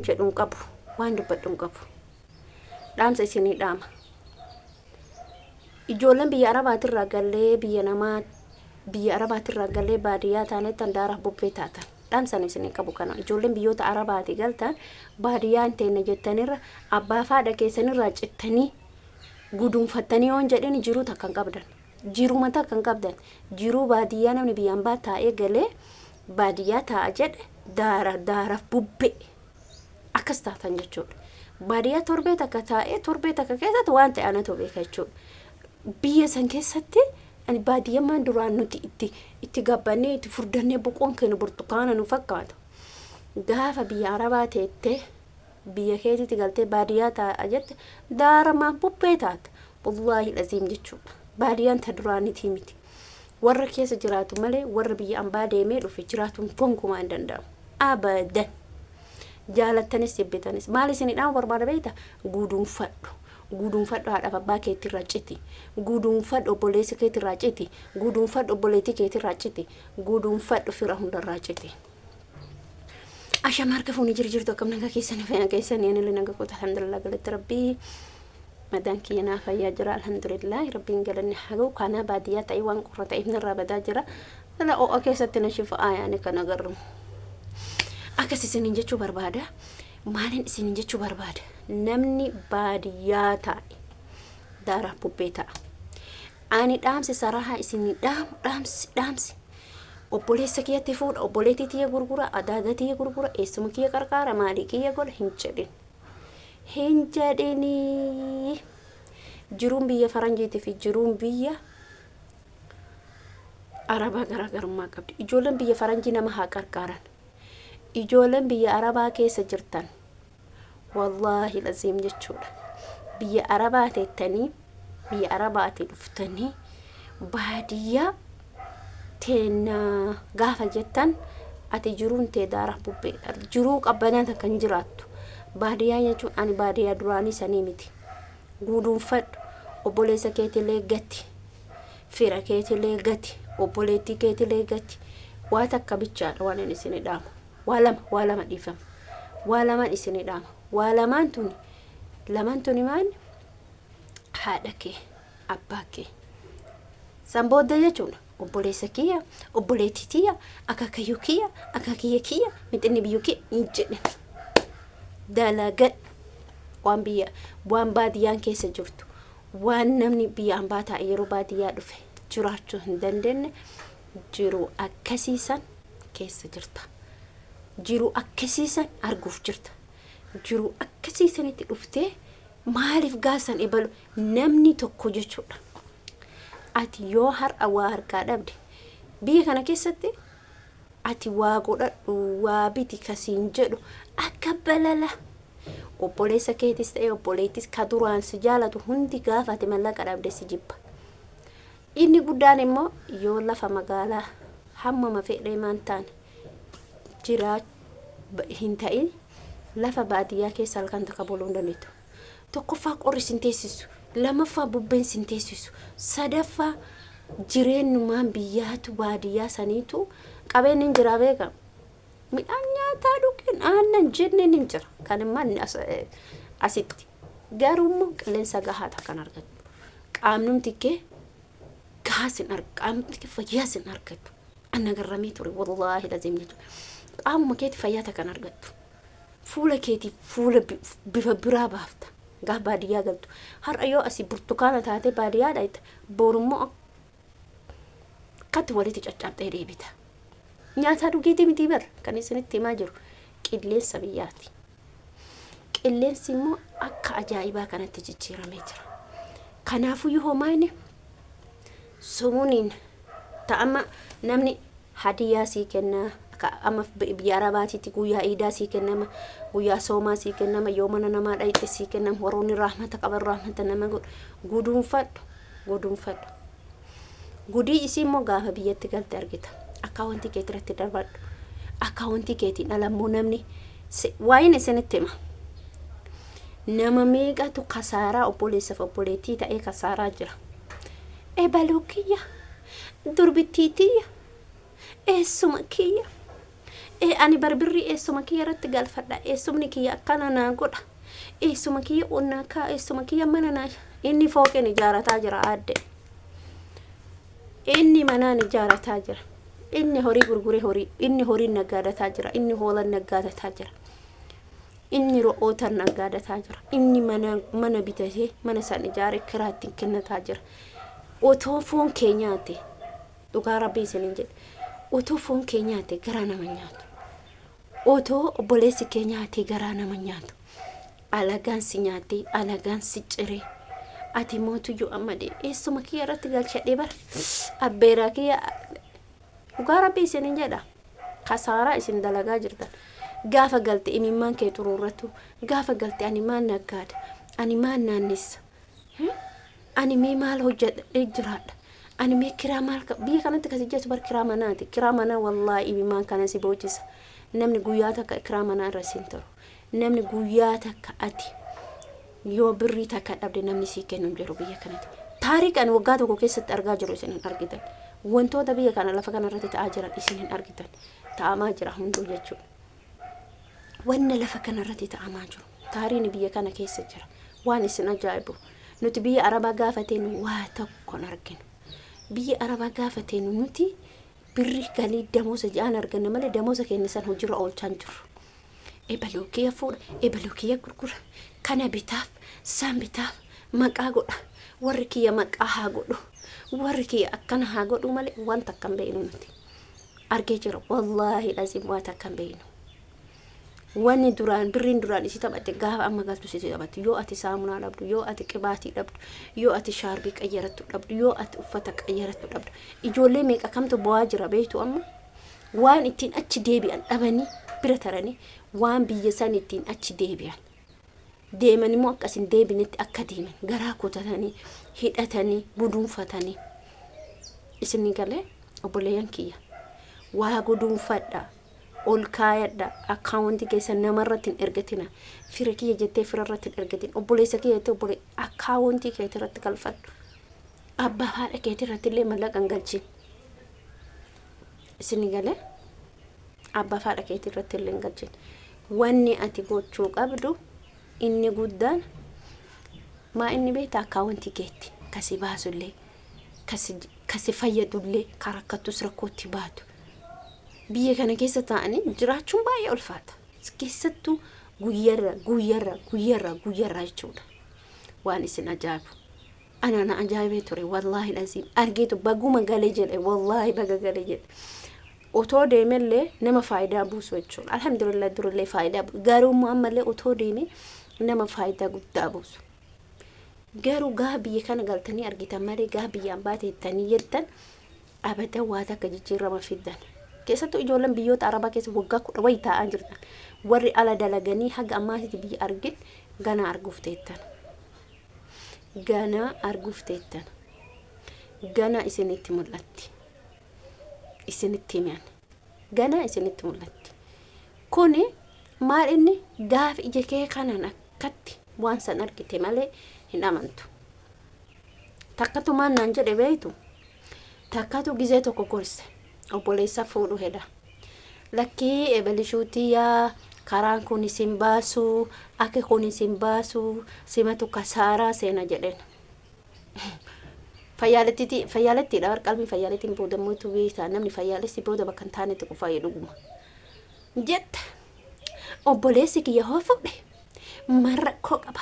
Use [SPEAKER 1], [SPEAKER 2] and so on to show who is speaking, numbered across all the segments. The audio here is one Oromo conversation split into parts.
[SPEAKER 1] Jedhu hin qabu. Waan dubbadhu hin qabu. Dhaamsa isinii dhaama. Ijoolleen biyya Arabaatirraa gallee biyya namaa biyya Arabaatirraa gallee baadiyyaa taaneettan daaraaf bubbee taatan. Dhaamsan isinii qabu kana. Ijoolleen biyyoota Arabaati galtan baadiyyaa hin teenna jettanirra abbaa fi haadha keessanirraa cittanii guduunfattanii yoon jedhin jiruu takka hin qabdan. Jiruma takka hin qabdan. Jiruu baadiyyaa namni biyya ambaa taa'ee galee baadiyyaa taa'a jedhe daara daaraaf bubbee akkas taatan jechuudha. Baadiyyaa torbee takka taa'ee torbee takka keessatti waan ta'e anatu beeka jechuudha. Biyya san keessatti ani baadiyyammaan duraan nuti itti itti gabbannee itti furdannee boqoon keenya burtukaana nu fakkaata. Gaafa biyya Arabaa teettee biyya keetitti galtee baadiyyaa taa'a jette daaramaa bubbee taata. Wallaahi laziim jechuudha. Baadiyyaan ta duraanitii miti. Warra keessa jiraatu malee warra biyya ambaa deemee dhufe jiraatuun gonkumaa hin danda'amu. Abadan. Jaalattanis jibbitanis. Maal isin dhaamu barbaada beekta? Guduunfadhu. Guduunfadhu haadhaaf abbaa keetirraa citi. Guduunfadhu obboleessa keetirraa citi. Guduunfadhu obboleettii keetirraa citi. Guduunfadhu fira hundarraa citi. Ashama harka fuunee jiru jirtu akkam nagaa keessanii fayyaa keessanii anillee nagaa koota alhamdulillah galatti rabbii. Madaan kiyya naa fayyaa jira alhamdulillah rabbiin galanni haa ga'u kanaa baadiyyaa ta'ee waan qorra ta'eef narraa badaa jira. Kana o'a keessatti na shifa'aa yaani kan agarru. Akkas isiniin jechuu barbaada. Maalin isiniin jechuu barbaada? Namni baadiyyaa taa'e daaraa bubbee ta'a. Ani dhaamsi sarahaa isinii dhaamu dhaamsi dhaamsi. Obboleessa kiyyatti fuudha, obboleettii tiyya gurgura, adaada tiyya gurgura, eessuma kiyya qarqaara, maalii kiyya godha hin jedhin. Hin jedhinii. Jiruun biyya faranjiitii fi jiruun biyya Arabaa garaagarummaa qabdi. Ijoolleen biyya faranjii nama haa qarqaaran. Ijoolleen biyya Arabaa keessa jirtan wallaahi laziim jechuudha. Biyya Arabaa teettanii biyya Arabaatii dhuftanii baadiyyaa teennaa gaafa jettan ati jiruun tee daara bubbeedha. Jiruu qabbanaa takka hin jiraattu. Baadiyyaa jechuun ani baadiyyaa duraanii sanii miti. Guuduunfadhu. Obboleessa keetilee gati. Fira keetilee gati. Obboleettii keetilee gati. Waa takka bichaadha waan inni isin dhaamu. Waa lama waa lama dhiifama. Waa lamaan isin dhaama. Waa lamaan tuni lamaan tuni maal haadha kee abbaa kee. San booda jechuudha obboleessa kiyya obboleettii tiyya akaakayyuu kiyya akaakiyya kiyya mixinni biyyuu kiyya hin jedhin. Dalagadhu waan biyya waan baadiyyaan keessa jirtu waan namni biyya ambaa taa'e yeroo baadiyyaa dhufe jiraachuu hin dandeenye jiru akkasiisan keessa jirta. Jiru akkasiisan arguuf jirta. Jiru akkasiisanitti dhuftee maaliif gaasan ebalu namni tokko jechuudha. Ati yoo har'a waa harkaa dhabde biyya kana keessatti ati waa godhadhu waa biti kasiin jedhu akka balala obboleessa keetis ta'e obboleettis ka duraan si jaalatu hundi gaafa ati mallaqa dhabde si jibba. Inni guddaan immoo yoo lafa magaalaa hammama fedhee maan taane jiraa hin ta'in lafa baadiyyaa keessa halkan takka buluu hin dandeettu. Tokkoffaa qorri sin teessisu, lamaffaa bubbeen sin teessisu, sadaffaa jireenyumaan biyyaatu baadiyyaa saniitu qabeenyi hin jiraa beeka. Midhaan nyaataa dhugeen aannan jenneen hin jira. Kan immoo asitti. Garuu immoo qilleensa gahaa takkan argattu. Qaamnumti kee gahaa sin arga qaamni kee fayyaa sin argattu. Anna garramee ture wallaahi laziim jechuudha. Qaamuma keeti fayyaa takkan argattu. Fuula keetiif fuula bifa biraa baafta. Gaaf baadiyyaa galtu. Har'a yoo asii burtukaana taatee baadiyyaa dhayta borummoo akkatti walitti caccabxee deebita. Nyaataa dhugiitii mitii bar kan isinitti himaa jiru qilleensa biyyaati. Qilleensi immoo akka ajaa'ibaa kanatti jijjiiramee jira. Kanaafuu yoo homaayne sumuuniin ta'ama namni hadiyyaa sii kenna akka amma biyya arabaatiitti guyyaa iidaa sii kennama guyyaa soomaa sii kennama yoo mana namaa dhayxe sii kennama warroonni rahmata qaban rahmata nama godhu guduunfadhu guduunfadhu gudii isii immoo gaafa biyyatti galte argita akkaawwantii keetii irratti darbadhu akkaawwantii keetiin ala immoo namni waa'een isinitti hima nama meeqatu kasaaraa obboleessaaf obboleettii ta'ee kasaaraa jira ebaluu kiyya durbittii tiyya eessuma kiyya Ee, ani barbirrii eessuma kiyya irratti galfadha, eessumni kiyya akkana naa godha, eessuma kiyya onnaa kaa, eessuma kiyya mana naa. Inni fooqeen ijaarataa jira aadde, inni manaan ijaarataa jira, inni horii gurguree horii, inni horiin naggaadataa jira, inni hoolan naggaadataa jira, inni ro'ootan naggaadataa jira, inni mana mana bitatee mana san ijaaree kiraa ittiin kennataa jira. Otoo foon kee nyaate, dhugaa Rabbii isinin jedhe, otoo foon kee nyaate garaa nama nyaatu, otoo obboleessi kee nyaatee garaa nama nyaatu, alagaan si nyaatee, alagaan si ciree, ati mootuyyuu amma dee eessuma kiyya irratti galchadhee bara abbeeraa kiyya. Dhugaa Rabbii isinin jedha, kasaaraa isin dalagaa jirtan. Gaafa galte imimmaan kee xuruurratu, gaafa galte ani maal naggaada, ani maal naannessa, ani mee maal hojjedhee jiraadha, ani mee kiraa maal biyya kanatti kasi jettu bar kiraa manaati. Kiraa manaa wallaahi imimmaan kana si boocisa. Namni guyyaa takka kiraa manaa irra sin taru, namni guyyaa takka ati yoo birrii takka dhabde namni sii kennu hin jiru biyya kanatti. Taariika ani waggaa tokko keessatti argaa jiru isin hin argitan. Wantoota biyya kana lafa kana irratti ta'aa jiran isin hin argitan. Ta'amaa jira hunduu jechuudha. Wanna lafa kana irratti ta'amaa jiru. Taariin biyya kana keessa jira. Waan isin ajaa'ibu. Nuti biyya Arabaa gaafa teenu waa tokko hin arginu. Biyya Arabaa gaafa teenu nuti birri galii damoosa ji'aan arganna malee damoosa keenya san hojiirra oolchaa hin jirru. Ebaluu kiyya fuudha, ebaluu kiyya gurgura, kana bitaaf, san bitaaf, maqaa godha, warri kiyya maqaa haa godhu, warri kiyya akkana haa godhu malee waan takka hin beeknu nuti. Argee jira, wallaahi laziim, waa takka hin beeknu. Wanni duraan birriin duraan isi taphatte gaafa amma galtu si taphatte. Yoo ati saamunaa dhabdu, yoo ati qibaatii dhabdu, yoo ati shaarbii qayyarattu dhabdu, yoo ati uffata qayyarattu dhabdu, ijoollee meeqa kamtu bo'aa jira beektu? Amma waan ittiin achi deebi'an dhabanii bira taranii, waan biyya san ittiin achi deebi'an deeman immoo akka isin deebinetti akka deeman garaa kutatanii hidhatanii guduunfatanii. Isin galee obboleeyyan kiyya, waa guduunfadha, ol kaayadha. Akkaawuntii keessa namarratti hin ergatina. Fira kiyya jettee fira irratti hin ergatin, obboleessa kiyya jettee obbole akkaawuntii keetii irratti galfadhu. Abbaa haadha keetii irratti illee mallaqa hin galchin. Isin galee, abbaa haadha keetii irratti illee hin galchin. Wanni ati gochuu qabdu inni guddaan maa inni beekta? Akkaawuntii keetti kasi baasullee, kasi fayyadullee, ka rakkattus rakkootti baatu. Biyya kana keessa taa'anii jiraachuun baay'ee ulfaata. Keessattuu guyyarra guyyarra guyyarra guyyarra jechuudha. Waan isin ajaa'ibu. Ana na ajaa'ibee ture, wallaahi laziim, argeetu baguma galee jedhe, wallaahi baga galee jedhe. Otoo deemellee nama faayidaa buusu jechuudha. Alhamdulillah, durillee faayidaa, garuu immoo ammallee otoo deeme nama faayidaa guddaa buusu. Garuu gaa biyya kana galtanii argitan malee gaa biyyaan baateettanii jettan abadan waa takka jijjiirama fiddan. Keessattuu ijoolleen biyyoota Arabaa keessa waggaa 10 wayi taa'aa jirtan. Warri ala dalaganii haga ammaatitti biyya argin ganaa arguuf teettan. Ganaa arguuf teettan. Ganaa isinitti mul'atti. Isinitti himan. Ganaa isinitti mul'atti. Kuni maal inni gaafa ija kee kanaan akkatti waan san argite malee hin amantu. Takkatu maal naan jedhe beektu? Takkatu gizee tokko gorse, obboleessa fuudhu heda. Lakkii ebelishuutii, yaa karaan kun isin baasuu, akki kun isin baasuu, simatu kasaaraa seena jedheen. Fayyaalettiiti, fayyaalettiidha bar, qalbiin fayyaalettiin booda mootu beektaa, namni fayyaalessi booda bakka hin taanetti kufaayee dhuguma. Jette, obboleessi kiyya hoo fuudhe maal rakkoo qaba?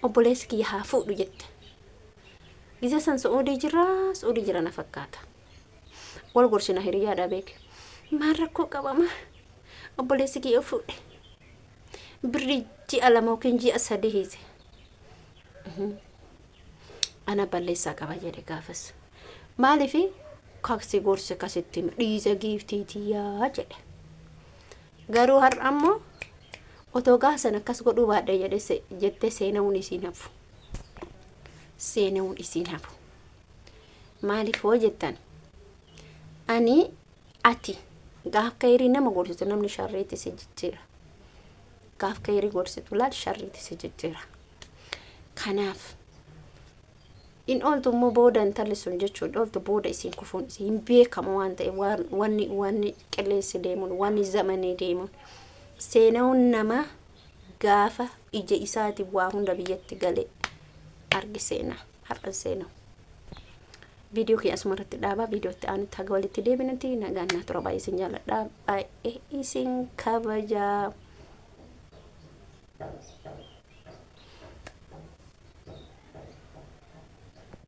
[SPEAKER 1] Obboleessi kiyya haa fuudhu jette. Gizee san Su'uudii jira, Su'uudii jira na fakkaata. Wal gorsina hiriyyaadhaa beeke. Maal rakkoo qabama? Obboleessi kiyya fuudhe. Birri ji'a 2 yookiin ji'a 3 hiise. Ana balleessaa qaba jedhe gaafas. Maaliif kaksi gorse kasitti dhiisa giiftii tiyyaa jedhe. Garuu har'a ammoo otoo gaasan akkas godhuu baadhe jedhe jettee seena'uun isiin hafu. Seena'uun isiin hafu. Maaliif hoo jettan, ani ati gaaf kayrii nama gorsitu namni sharriitti si jijjiira. Gaaf kayrii gorsitu laal sharriitti si jijjiira. Kanaaf In ooltu immoo booda intalli sun jechuun ooltu booda isiin kufuun isii hin beekamu waan ta'eef, wanni qilleensi deemuun, wanni zamanii deemuun, seenawuun nama gaafa ija isaatiin waa hunda biyyatti galee arge seenaa har'a seenawu. Viidiyoo kiyya asuma irratti dhaabaa. Viidiyootti aanutti haga walitti deebinutti nagaan naa tura. Baay'ee isin jaalladha, baay'ee isin kabajaa.